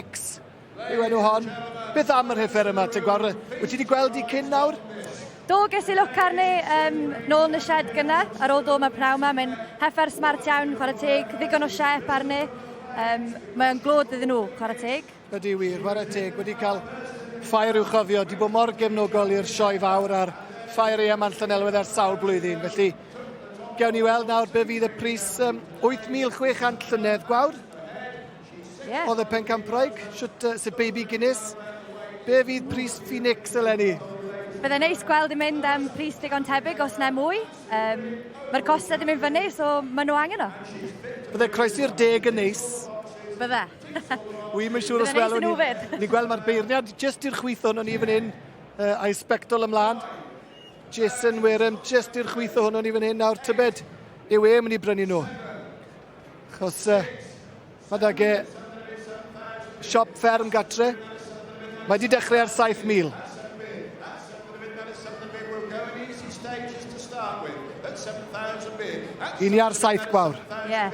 X yw enw hon. Beth am yr heffer yma, te Gwawr? Wyt ti wedi gweld i cyn nawr? Do, ges i lwc arni um, nôl yn y shed gynna, ar ôl dod mae'r pnawn yma. Mae'n heffer smart iawn, chwarae teg, ddigon o siep arni. Um, mae'n glod iddyn nhw, chwarae teg. Ydy wir, chwarae teg, wedi cael ffair i'w chofio, wedi bod mor gefnogol i'r sioe fawr a'r ffair ei yma'n Llanelwedd ers sawl blwyddyn. Felly, gewn ni weld nawr be fydd y pris um, 8,600 llynedd, Gwawr? Yeah. Oedd y pencampwraig, shwt, sut Baby Guinness. Be fydd pris Phoenix eleni? Byddai'n neis gweld yn mynd am pris digon tebyg os na mwy. Um, Mae'r costau ddim yn fyny, so maen nhw angen o. Bydde croesi'r deg yn neis. Bydde. Wi'm yn siŵr os welwn ni. Ni'n gweld mae'r beirniad jyst i'r chwith ohono ni fan hyn, a'i sbectol ymlaen. Jason Wareham jyst i'r chwith ohono ni fan hyn nawr. Tybed yw e mynd i brynu nhw? Chos uh, mae da ge siop fferm gatre. Mae wedi dechrau ar 7,000. I ni ar 7 gwawr. Yeah.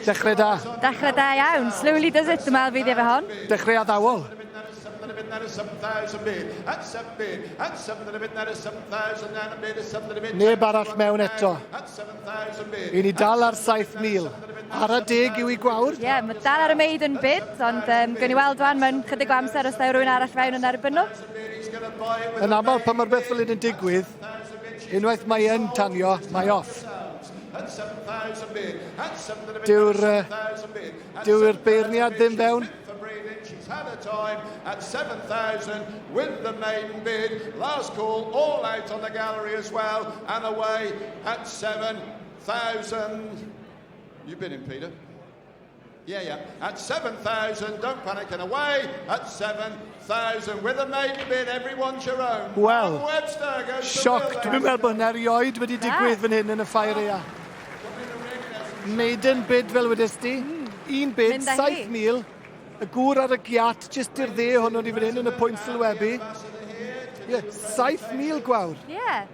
Dechrau da. Dechrau da iawn. Slowly does it, dwi'n meddwl fydd efo hon. Dechrau addawol. Neb arall mewn eto. I ni dal ar 7,000. Ar y deg yw i Gwawr. Ie, yeah, mae dal ar y maiden bid, ond um, gwn i weld wan mewn chydig o amser os daw rhywun arall fewn yn erbyn nhw. Yn aml, pan mae'r beth fel hyn yn digwydd, unwaith mae yn tanio, mae off. Dyw'r dyw beirniad ddim fewn. She's had a time at 7,000 with the maiden bid. Last call, all out on the gallery as well, and away at 7,000. You've been in, Peter. Yeah, yeah. At 7,000, don't panic, and away at 7,000 with a maiden bid, everyone's your own. Wel, sioc. Dwi'n meddwl bod hynna erioed wedi digwydd fan hyn yn y ffair aea. Maiden bid fel wedes di. Un bid, 7,000. Y gŵr ar y giat, jyst i'r dde honno ni fan hyn yn y pwynt sylwebu. Ie, yeah, 7,000 gwawr. Ie. Yeah.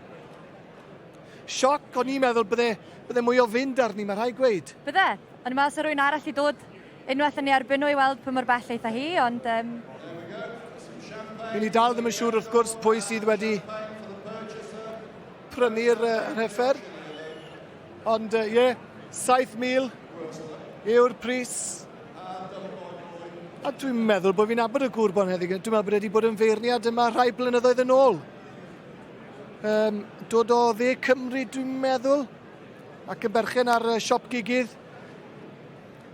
Sioc, o'n i'n meddwl bydde, bydde mwy o fynd arni, mae rhaid gweud. Bydde. O'n i'n meddwl sa rhywun arall i dod unwaith yn ei erbyn nhw i weld pa mor bell eitha hi, ond... Um... Ry'n ni dal ddim yn siŵr wrth gwrs pwy sydd wedi prynu'r uh, heffer. Ond ie, uh, yeah, 7,000 yw'r pris. A dwi'n meddwl bod fi'n nabod y gŵr bonheddig. Dwi'n meddwl bod wedi bod yn feirniad yma rhai blynyddoedd yn ôl. Um, dod o dde Cymru, dwi'n meddwl, ac yn berchen ar uh, siop gigydd.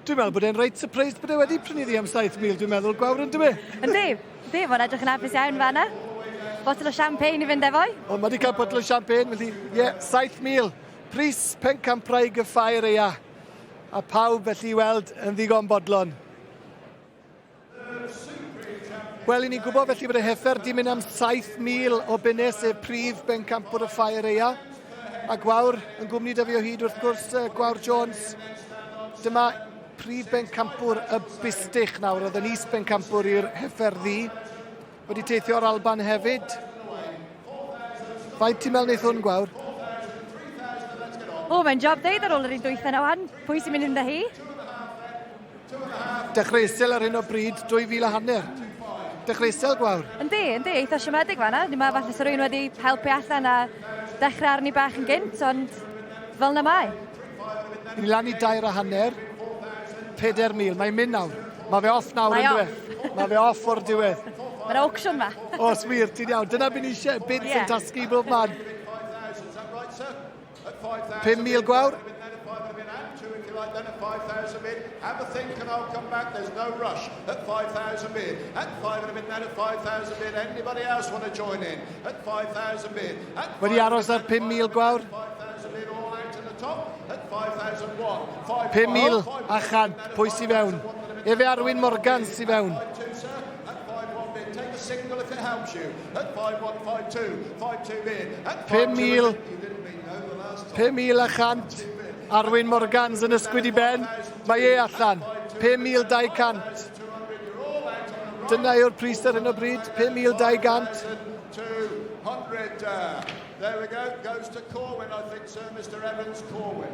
Dwi'n meddwl bod e'n reit surprised bod e wedi prynu ddi am 7,000, dwi'n meddwl, Gwawr yn dwi? Yndi, yndi, mae'n edrych yn hapus iawn fanna. Botel o champagne i fynd efo'i. O, mae wedi cael botel o champagne, felly, ie, yeah, 7,000. Pris pencampwraig y ffair aea. A pawb felly i weld yn ddigon bodlon. Wel, i ni'n gwybod felly bod y heffer di mynd am 7,000 o bunnes, sef prif bencampwr y ffair aea. A Gwawr yn gwmni da fi o hyd wrth gwrs, Gwawr Jones. Dyma prif bencampwr y bustych nawr, oedd yn is bencampwr i'r heffer ddu. Wedi teithio o'r Alban hefyd. Faint ti'n meddwl wneith hwn, Gwawr? O, mae'n job ddeud ar ôl yr un dwytha na wan. Pwy sy'n mynd â hi? Dechrau isel ar hyn o bryd, 2,000 a hanner. Dechrau isel, Gwawr. Yndi, yndi, eitha siomedig fanna. Ni'n meddwl falle sa rhywun wedi helpu allan a dechrau arni bach yn gynt, ond fel na mae. Ni lan i 2.5, 4,000. Mae'n mynd nawr. Mae fe off nawr, yn dweud. Mae fe off o'r diwedd. Mae'n auction ma. Os wir, ti'n iawn. Dyna beth ni eisiau, bids yn tasgu bob man. 5,000 gwawr. Wedi aros ar 5,000 gwawr. 5,000 a chant. Pwy sy'n fewn? Efe Arwyn Morgan sy'n fewn. 5,000, 5,100. Arwyn Morgans yn ysgwyd i ben. Mae e allan. 5,200. Dyna yw'r pris ar hyn o bryd. 5,200.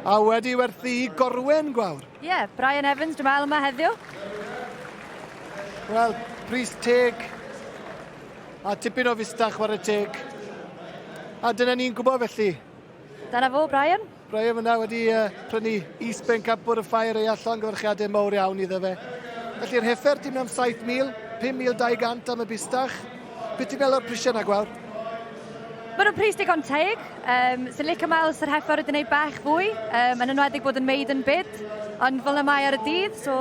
A wedi werthu i Gorwen, Gwawr. Ie, yeah, Brian Evans, dwi'n meddwl yma heddiw. Wel, pris teg a tipyn o fistach chwarae teg. A dyna ni'n gwybod felly. Dyna fo, Brian. Brian fyna wedi uh, prynu East Bencampwr y Ffair ei allan gyfarchiadau mawr iawn iddo fe. Felly'r heffer dim am 7,000, 5,200 am y bistach. Beth ti'n meddwl o'r prisiau na, Gwawr? Mae nhw'n pris digon teg. Um, sy'n licio meddwl sy'r heffer wedi gwneud bach fwy, um, yn enwedig bod yn maiden bid, ond fel y mae ar y dydd, so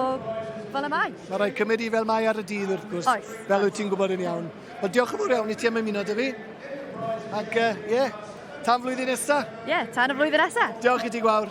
fel y mae. Mae rhaid cymryd i fel mae ar y dydd wrth gwrs. Oes. Fel wyt ti'n gwybod yn iawn. Wel, diolch yn fawr iawn i ti am ymuno dy fi. Ac, ie, yeah, tan flwyddyn nesaf. Ie, yeah, tan y flwyddyn nesaf. Diolch i ti, Gwawr.